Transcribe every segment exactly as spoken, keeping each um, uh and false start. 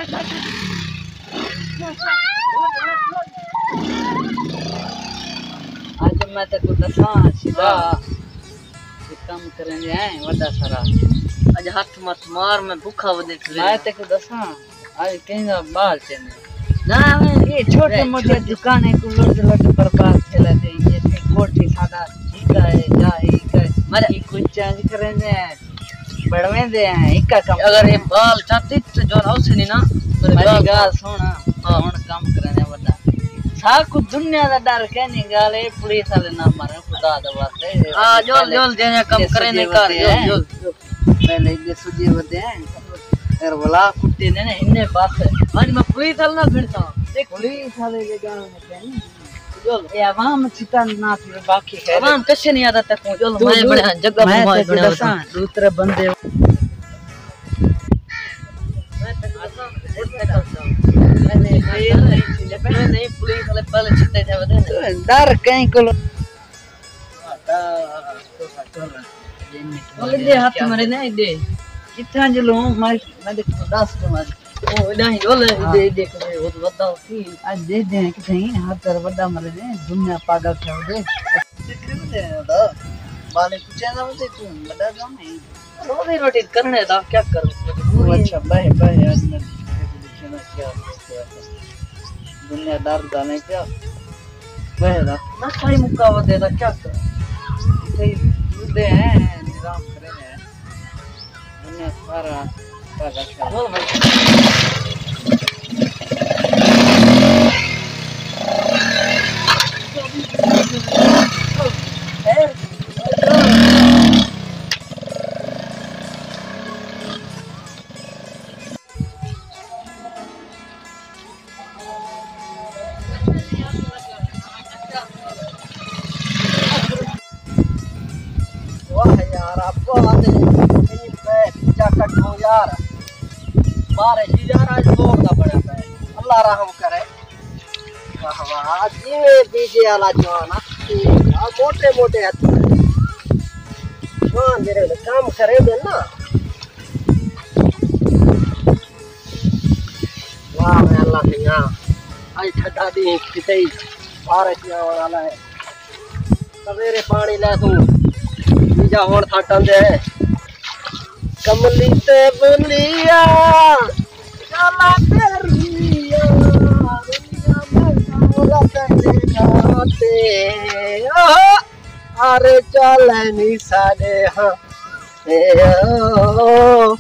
اڄ میں تیکوں ݙساں، سیدھا ہاں۔ ہک کم کریندے ہیں وݙا سارا۔ اڄ ہتھ متھ مار، میں بکھا ودے ٹرے۔ میں تیکوں ݙساں، اڄ کہیں دا ٻال چیندے۔ نہ، میں اے چھوٹے اے موٹے چھوٹے دکانیں کوں لٹ لٹ برباد تھیلا تے اے کوٹھی ساݙا ٹھیکا ہے یا ہک ہے۔ مرے اے کوئی چینج کریندے ہیں۔ بڑویں دے ہیں، ہکا کم۔ اگر یہ بال چاتی تو جو نہ اسے نہیں نا، میرے میری گال گال سن، ہاں۔ ہن کم کرنے ودا۔ ساکوں دنیا دا ڈر کینی، گال اے پولیس والے نہ مارن، خدا دے واسطے۔ ہاں، جول، جول، جے کم اے کرے نہیں سجے کر، ودے جول، ہیں۔ جول، جول۔ پہلے اے سجے ودے ہیں۔ پھر ولا کٹے نے، نے ہنے بس۔ ہاں، میں پولیس والے نہ بھڑتا۔ پولیس والے دے گال میں کہیں۔ اے عوام چتا نہ تھی، باقی خیر۔ عوام کسے نہیں آتا تک، چلو، میں بڑا جگہ میں بنوائی تے بڑا ݙساں، ݙو ترے بندے۔ نہیں، پولیس والے پہلے چھٹے تھے ودے۔ ڈر کہیں کولوں۔ او ایݙے ہتھ مرے نے ایݙے۔ کتھاں جلوں میں، میں ݙیکھو ݙس ݙیواں۔ او ایݙا ہی ڈول ہے، ہاں۔ ایݙے، ایݙے کرے، او ودا سی۔ اڄ ݙے ݙے کتھیں ہتھ تر ودا مرے نے، دنیا پاگل تھیا ودے۔ بالے کچھ نہ ودے، توں ودا کم ہے۔ روزی روٹی کرنے دا کیا کروں؟ او اچھا، بہہ، بہہ، اڄ میں دنیا ݙر دا نہیں پیا۔ بہہ دا۔ نہ کھائی مکا ودے دا کیا کروں؟ اتھے ہی ودے ہیں، نظام کرے ہیں۔ دنیا سارا، سارا کھائی۔ واہ یار، ابا دے زمین پہ کچا کٹھو یار۔ بارش ہی یار، اڄ زور دا بڑا پے۔ اللہ رحم کرے۔ واہ واہ، جیویں بی جے والا جوان آ، موٹے موٹے ہتھ۔ جوان جیڑھے ویلے کم کرے دے نا۔ واہ میں اللہ سئیاں، اڄ ٹھڈا ݙینہہ کتئی بارش آوݨ والا ہے۔ سویرے پاݨی لے توں، بیجا ہݨ تھا ٹندے۔ کملی تے بولیا، چالا تیریا، ریا میں سارا تیرے ناتے۔ آہا، ارے چالے نی ساݙے ہاں۔ اے او،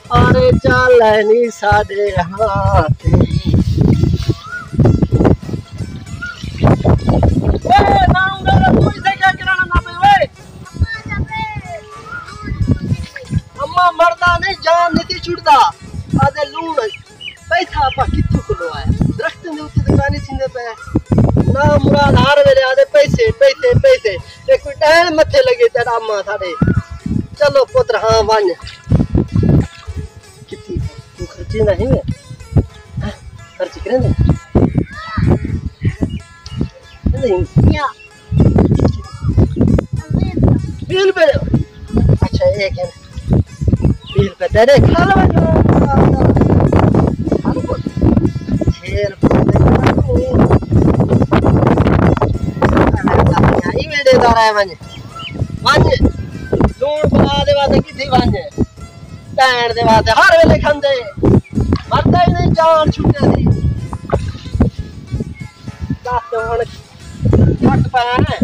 ارے چالے نی ساݙے ہاتھ۔ اے ماݨو، توں اتھے کیا کرݨ آندا پئیں اوئے؟ اماں، مردا نہیں، جان نہیں چھڑدا۔ آہدے لوݨ۔ پیسہ آپاں کتھوں کولوں آیا؟ درختاں دے اتے تے کائنی تھیندے پئے۔ نا مراد ہر ویلے آہدے پیسے، پیسے، پیسے۔ تے کوئی ݙیݨ متھے لڳے تیݙا اماں ساݙے۔ چلو پتر، ہاں ونڄ۔ کتھی توں خرچیندا ہیویں؟ خرچ کریندے؟ کریندے ہیویں؟ بیل پہ۔ اچھا، اے کیا؟ بیل پہ تیرے کھا لو جو۔ شیر پہ۔ ای میرے دار ہے ونڄ۔ ونڄ۔ لوݨ بلا دے واسطے کتھی ونڄ۔ ݙیݨ دے واسطے ہر ویلے کھاندے۔ مردا ہی نہیں، جان چھٹے دی۔ دس ہݨ گھٹ پایا ہے۔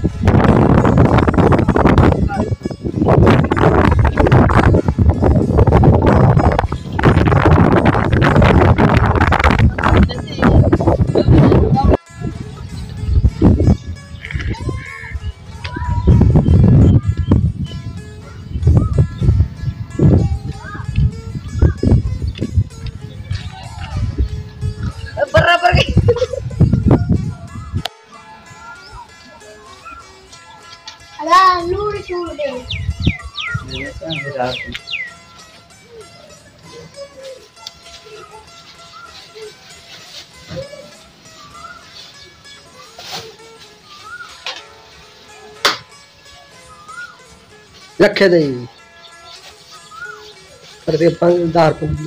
برابر گئی۔ الا نور چھوڑ دے۔ رکھے دے۔ پر پنج دار پنج۔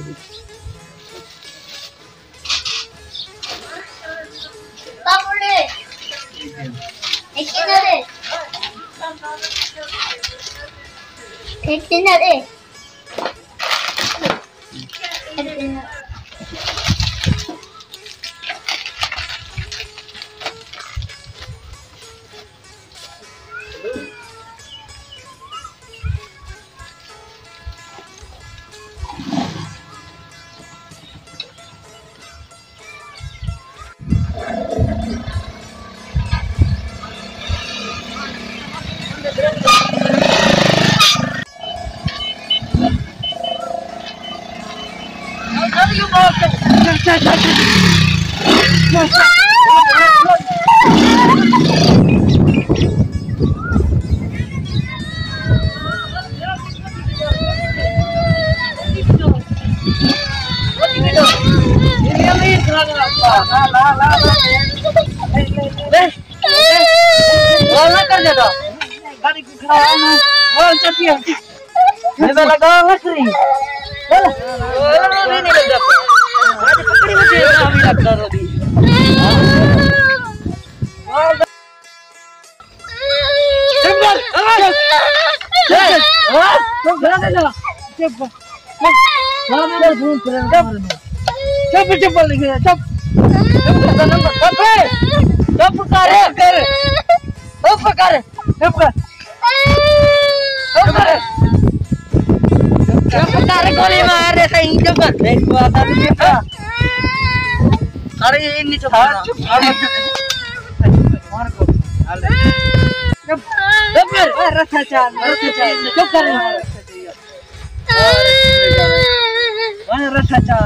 ایک ڈنر ہے۔ ایک ڈنر۔ گالا کر جاتا۔ گاڑی کو کھڑا ہے نا۔ وہ چپی ہے۔ میں تو لگا مت رہی۔ چل۔ وہ نہیں، نہیں لگا۔ آج پکڑی مجھے، نہ بھی لگتا رو دی۔ چپ کر۔ چپ۔ چپ۔ چپ۔ چپ۔ چپ، چپ، چپ۔ چپ کر، چپ کر۔ چپ کر۔ چپ کر۔ چپ کر۔ چپ کر، گولی مار دے صحیح، چپ کر۔ دیکھ، بات آ رہی ہے۔ ارے، یہ نہیں چپ کر۔ چپ۔ چپ کر۔ رسا چار، رسا چار۔ چپ کر۔ ہاں، رسا چا۔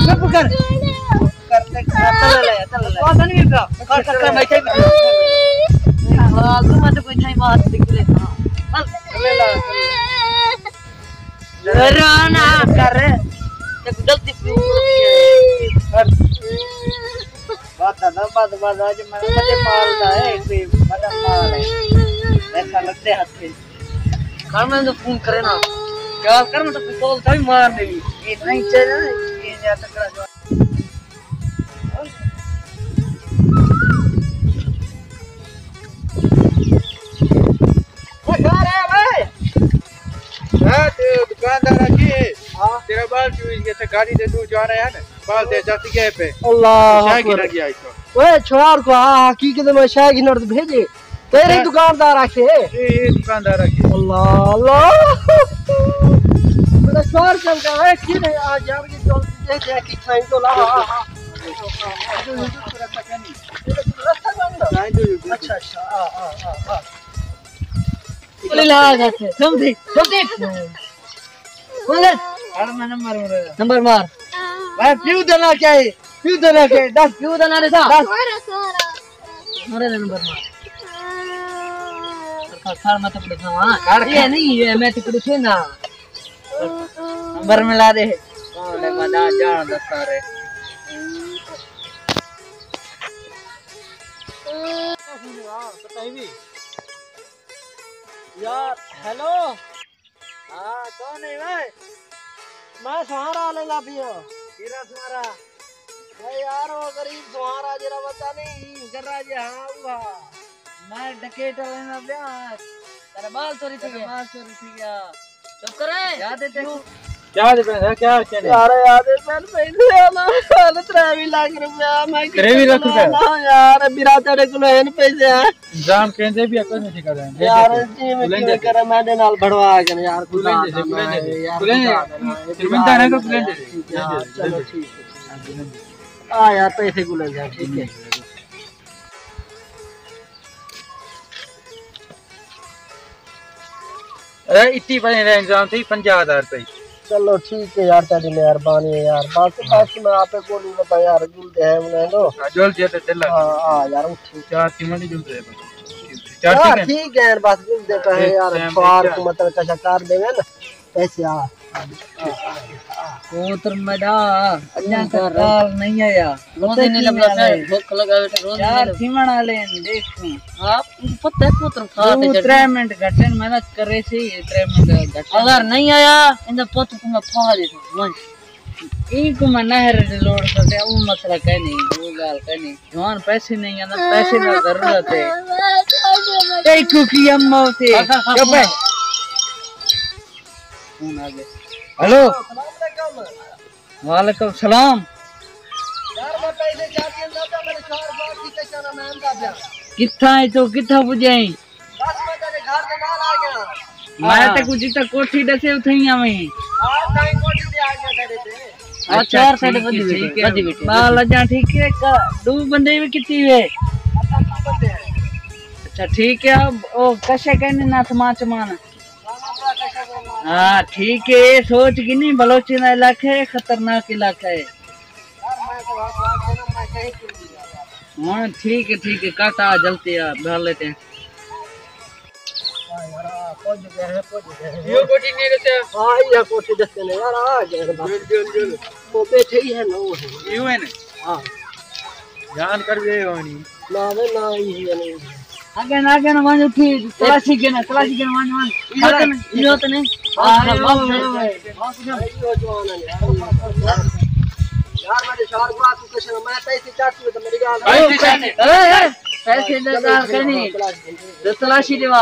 چپ کر۔ چپ کر، چپ کر۔ تل لے، تل لے۔ بات نہیں پیا۔ کر، کر، کر، میں چاہیے۔ ہاں، تو مت کوئی نہیں بات نکلے۔ چل۔ رونا کر۔ تے غلطی کیوں کر؟ بات نہ، بات، بات، اج میں مجھے مال دا ہے، کوئی بڑا مال ہے۔ ایسا لگتے ہاتھ پہ۔ کر میں تو فون کرے نا۔ گال کر، میں تو پستول تھا بھی مار دے۔ یہ نہیں چاہیے نا، یہ یا تکڑا جو۔ وہ گھر ہے بھائی۔ ہاں، تے دکاندار آکھے، ہاں۔ تیرا بال کیوں اس کے گاڑی دے دو جا رہے ہیں نا؟ بال دے جاتی گئے پہ۔ اللہ شاہ کی اکبر۔ نہ گیا اس کو۔ اوئے چھوار کو، ہاں، حقیقت میں شاہ کی نرد بھیجے۔ تیرے ہی دکاندار آکھے۔ اے، اے دکاندار آکھے۔ اللہ، اللہ۔ میرا شوہر چل گیا ہے، کی نہیں آ یار، یہ جو دے دے کی کھائیں جو لا۔ ہاں، ہاں، ہاں۔ اچھا، اچھا، ہاں، ہاں، ہاں، ہاں۔ چلی لا جاتے۔ سمجھی؟ سمجھی؟ بولے۔ ہر میں نمبر مارے۔ نمبر مار۔ بھائی، پیو دینا کیا ہے؟ پیو دینا کیا ہے؟ دس۔ پیو دینا ݙسا۔ دس۔ سارے نمبر مار۔ کھڑ، کھڑ، میں تکڑے تھا وہاں۔ کھڑ، یہ کھڑ۔ نہیں، یہ میں تکڑے تھے نا۔ نمبر ملا دے۔ کون ہے بندہ جان دا سارے۔ یار، ہیلو۔ ہاں، کون ہے بھائی؟ میں سہارا والے لا پیا۔ کیڑا سہارا؟ اے یار، او غریب سہارا جیڑھا ودا نہیں، گرا جے، ہاں، اوہا۔ میں ڈکیٹ لینا پیا۔ تیرا بال چوری تھی تیرا گیا۔ بال چوری تھی گیا۔ چپ کرے۔ یاد ہے تیکوں؟ کیا دے پیسے، کیا کہنے؟ یار، یاد ہے، میں پیسے آنا، تریوی لاکھ روپیہ، میں تریوی لاکھ روپیہ؟ نہ یار، میرا تیرے کولوں ہن پیسے ہیں۔ انتظام کیندے بھی کوئی نہیں کردا۔ یار، جی میں کیوں کرا، میں دے نال بھڑوا کے یار، خدا بلند دے، دا بلند دے، یار، بلند دے۔ خدا دا نا، شرمندہ نہ کر، بلند دے۔ ٹھیک ہے، ہاں، چلو ٹھیک ہے۔ ہاں، بلند دے۔ آ یار، پیسے کو لے جا، ٹھیک ہے۔ اے، اتی پئے رہ انتظام تھی پنجاہ ہزار روپے۔ چلو ٹھیک ہے یار، تیری مہربانی ہے یار۔ باقی، ہاں۔ باقی میں آپ کو نہیں پتا یار، جلدے ہیں انہیں دو۔ ہاں، جلد جلد چلا۔ ہاں، ہاں یار، اٹھ۔ چار تھی منڈی جلد ہے۔ چار ہاں، ٹھیک ہے۔ ٹھیک ہے یار، بس جلدے پہ ہیں یار، ٹائم پہ چھوار کیا؟ کو مطلب کشا کر دے نا۔ پیسے آ۔ پوتر میݙا، اڄاں تک کال نہیں آیا۔ روزے نہیں لبھدا سر، بھوک لگا ویٹھے، روزے یار، نہیں لبھدا۔ تھیوݨ والے ہن، ݙیکھ توں۔ ہاں، پتہ ہے پوتر کھا تے ݙو چڑھ۔ ترے منٹ گھٹن، میں نہ کرے سی، ترے منٹ گھٹن۔ اگر نہیں آیا، ایندا پت کوں میں پھا ݙیساں، ونڄ۔ اینکوں میں نہر ݙے لوڑ سڳدے، او مسئلہ کائنی، او ڳالھ کائنی۔ جوان پیسے نہیں آندا، پیسے دی ضرورت ہے۔ اے کوکی اماں تے۔ چپ ہے۔ فون آ ڳئے۔ ہیلو۔ وعلیکم السلام۔ یار، میں پیسے چاہتی ہوں، میرے چار بار کی پیسہ نہ میں آندا پیا۔ کتھاں ہے تو، کتھاں پڄائیں؟ بس میں تیرے گھر دے نال آ گیا۔ میں ہاں۔ تے کچھ تے کوٹھی ݙسے اتھے ہی آویں۔ ہاں، تائیں کوٹھی تے آ گیا تیرے تے۔ اچھا، چار ساڈے ٹھیک ہے، ودی بیٹھے، ٹھیک ہے۔ ودی بیٹھے۔ ٻال اڄاں ٹھیک ہے، ہک ݙو بندے وی کیتی ہوئے۔ اچھا، ٹھیک ہے، او کشے کائنی نہ سامان چمان۔ ہاں، ٹھیک ہے، اے سوچ گھنی، بلوچیں دا علاقہ ہے، خطرناک علاقہ ہے۔ ہاں، ٹھیک ہے، ٹھیک ہے، کٹ آ، جلدی آ، بھر لیتے ہیں۔ ہاں یار، آ، پہنچ گئے ہیں، پہنچ گئے ہیں۔ یہ کوٹھی نہیں رہتے؟ ہاں، یہ کوٹھی دیکھتے ہیں یار، آ گئے ہیں بس۔ جل، جل، جل۔ وہ بیٹھے ہی ہیں نا، وہ ہیں۔ یہ ہے نا؟ ہاں۔ جان کر گئے ہونی۔ نہ، وہ نہ ہی ہے، نہیں ہے۔ اڳے نہ، اڳے نہ ونڄ، اتھی تلاشی گھن، تلاشی گھن، ونڄ، ونڄ۔ ایہو تے نہیں، ایہو تے نہیں۔ ہاں، ایہو، ایہو، ایہو۔ یار، میرے شہر کو آ، تو کشن، میں پیسے چاہتی ہوں تو میری ڳالھ۔ پیسے چاہتے۔ اے، اے، پیسے دی ڳالھ کائنی۔ تے تلاشی ݙیوا۔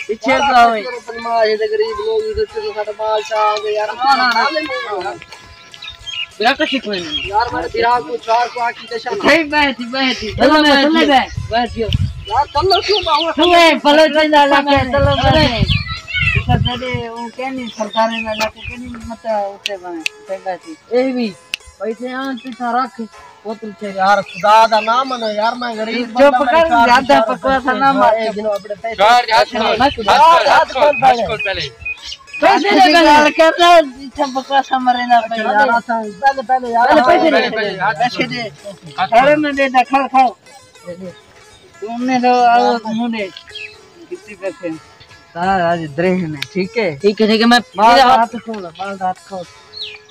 پچھے تو آویں۔ بدماش ہے، غریب لوگ، ادھر سے ساڈا مال شاہ ہو گیا یار۔ نہ، نہ، نہ۔ برا کشی کوئی نہیں۔ یار، میں برا کو چار کو آکی دشا۔ صحیح بات ہے، بات ہے۔ چلو، میں، چلو، میں۔ بات ہے۔ یار، چلو، کیوں باہو؟ تو اے بلوچیں دا علاقہ ہے، چلو، بات ہے۔ اس ساڈے، وہ کہنی سرداریں دا علاقہ، کہنی مت اتھے بنے، صحیح بات ہے۔ اے بھی، پیسے آن پیسہ رکھ، پتر تیرے۔ یار، خدا دا نام منو یار، میں غریب چپ بندہ، میں کر، چار زیادہ بکواس نہ مار۔ اے جنو اپنے پیسے۔ چار ہتھ کھول، ہتھ کھول، ہتھ کھول، ہتھ کھول پہلے۔ پیسے دی ڳالھ کر رہا، اتھے بکواساں مریندا پیا۔ یار، اساں پہلے، پہلے یار، پہلے پیسے پہلے، دے۔ پہلے، ہاں۔ پیسے دے۔ ہاں۔ ارے میں دے، کھڑ، کھڑ۔ تم نے تو آؤ، منہ دے۔ کتنی پیسے؟ ہاں، آج درے ہیں، ٹھیک ہے؟ ٹھیک ہے، ٹھیک ہے، میں مال دا ہتھ کھول، مال دا ہتھ کھول،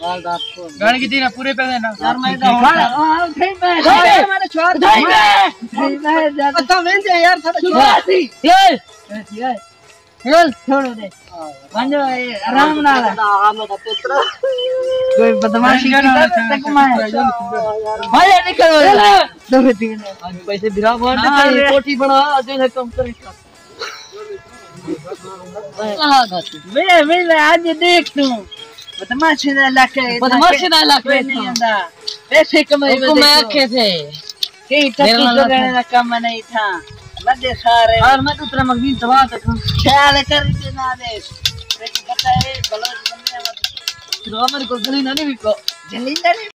مال دا ہتھ کھول۔ گھݨ کیتی نا، پورے پیسے نا۔ یار، میں تو ہاں، ہاں، اٹھائی میں۔ اٹھائی میں۔ اٹھائی میں۔ اٹھائی میں۔ اچھا، ویندے یار، ساڈا چھوڑ۔ اے، اے۔ چل، چھوڑو دے۔ ونڄو، اے آرام نال۔ آ، میرا پتر۔ کوئی بدمعاشی کی طرح تک میں۔ بھائی، نکل۔ دو تین۔ اڄ پیسے بھرا مار دے، ہاں، کوٹھی بݨا، اڄ ہے کم کرے۔ وے، وے، اڄ ݙیکھ توں۔ بدمعاشی دا علاقہ ہے، بدمعاشی دا علاقہ ہے۔ کوئی نہیں آندا۔ پیسے کمائی حکم میں آکھے تھے۔ کہیں ٹکی میرا نام کرݨ دا کم نہیں تھا۔ وݙے سارے۔ اور میں تو تیرا مغزی دوا تک۔ خیال کر کے نہ دے۔ تیرے کو پتہ ہے، بلوچ بندے ہیں۔ چلو، میرے کو گلی نہ نہیں وکو۔ گلی نہ نہیں۔